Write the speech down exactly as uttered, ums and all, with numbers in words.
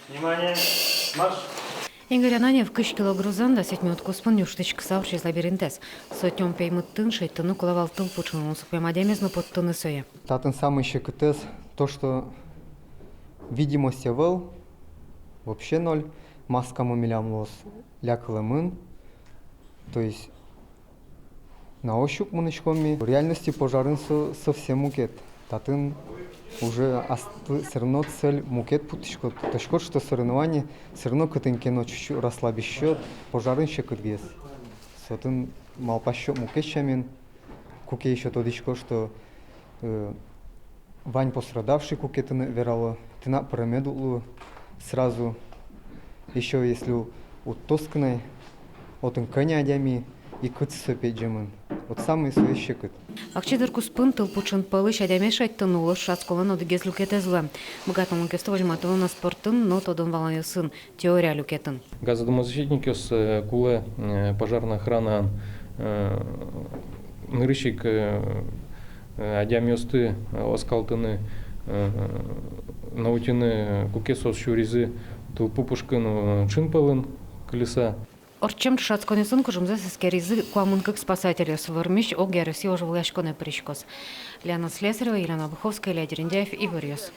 Внимание, марш! Игорь Ананьев кызь кило грузэн дас сизьымъёс куспын юрттӥськыса ортчиз лабиринтэз. Со тём пеймытын шедьтыны кулэ вал тыл пуӵын, ум сукмем адямиез но поттыны сое. Татын самой секытэз то, что видимость ӧвӧл, вообще ноль, маскамы милям луоз лякылэмын, то есть на ощупь мынӥськом ми. В реальности пожарын со совсем мукет. Татын уже аслыз всё равно цель мукет пуктӥськод. Тодӥськод, что соревнование всё равно кытын ке но чуть-чуть расслабить сёт, пожарын секытгес. Со татын малпасько мукет сямен, куке ещё тодӥсько, что, э, вань пострадавший, куке тыныд верало, тынад пыремед уг лу сразу. Ещё если уд тодӥськы на, отын кӧня адями и кытчы со пегӟемын. Вот самой со секыт. Вакчи дыр куспын тыл пуӵын пӧлысь адямиез шедьтыны улос ӵошатсконлэн одӥгез люкетэз луэ. Быгатонлык ёсты возьматыны на спортын но тодон-валанъёсын, теория люкетын. Газодомозащитникъёс, э, кулэ, э, пожарной охранаын, э, нырысь ик, э, э, адямиосты, э, оскалтыны, э, научатыны, куке соос сюризы тылпу пушкын, э, ӵын пӧлын кылиса. Ортчем ӵошатсконъёсын кужымзэс эскеризы куамын кык спасательёс. Вормись огъя Россия вожвылъяськонэ пыриськоз. Лена Слесарева, Елена Быховская, Илья Дерендяев, «Иворъёс».